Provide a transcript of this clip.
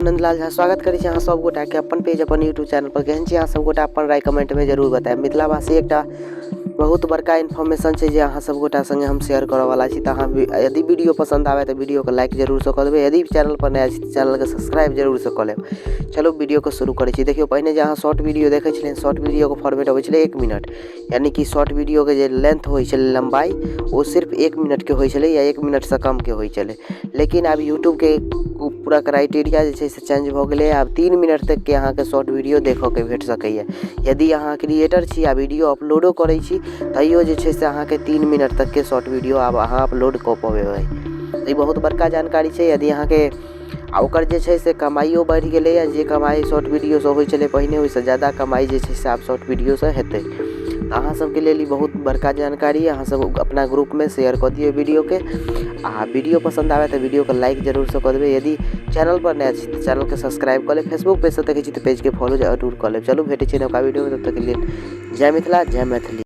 नंदलाल झा स्वागत करै छी अहाँ सब गोटाके अपन पेज अपन यूट्यूब चैनल पर। केहन छी अहाँ सब गोटा अपन राय कमेंटमे जरूर बतायब। मिथिलावासी एकटा बहुत बड़का इन्फॉर्मेशन छै जे अहाँ सब गोटा संगे हम शेयर करऽवला छी। तऽ अहाँ यदि वीडियो पसन्द आबै तऽ वीडियोके लाइक जरूरसँ कऽ देबै। यदि चैनल पर नया छी तऽ चैनलके सब्सक्राइब जरूरसँ कऽ लेब। चलू वीडियोके शुरू करै छी। देखियौ, पहिने जे अहाँ शॉर्ट वीडियो देखै छलियै, शॉर्ट वीडियोके फॉर्मेट अबै छलै 1 मिनट, यानी कि शॉर्ट वीडियोके जे लेंथ होइ छलै, लम्बाइ, ओ सिर्फ 1 मिनटके होइ छलै या 1 मिनटसँ कमके होइ छलै। लेकिन आब यूट्यूबके पूरा क्राइटेरिया जे छै से चेंज भऽ गेलै। आब 3 मिनट तकके अहाँके शॉर्ट वीडियो देखऽके भेट सकैए। यदि अहाँ क्रिएटर छी आओर वीडियो अपलोडो करै छी, तैयो जे छै से अहाँके 3 मिनट तकके शॉर्ट वीडियो आब अहाँ अपलोड कऽ पबै। ई बहुत बड़का जानकारी छै। यदि अहाँके आओर ओकर जे छै से कमाइयो बढ़ि गेलैए। जे कमाइ शॉर्ट वीडियोसँ होइ छलै पहिने, ओहिसँ ज्यादा कमाइ जे छै से आब शॉर्ट वीडियोसँ हेतै। तऽ अहाँ सबके लेल ई बहुत बड़का जानकारी। अहाँ सब अपना ग्रुपमे शेयर कऽ दियौ वीडियोके, आ वीडियो पसन्द आबै तऽ वीडियोके लाइक जरूरसँ कऽ देबै। यदि चैनलपर नया छी तऽ चैनलके सब्सक्राइब कऽ लेब। फेसबुक पेजसँ देखै छी तऽ पेजके फॉलो जरूर कऽ लेब। चलू, भेटै छै नवका वीडियोमे, तब तकके लेल जय मिथिला, जय मैथिली।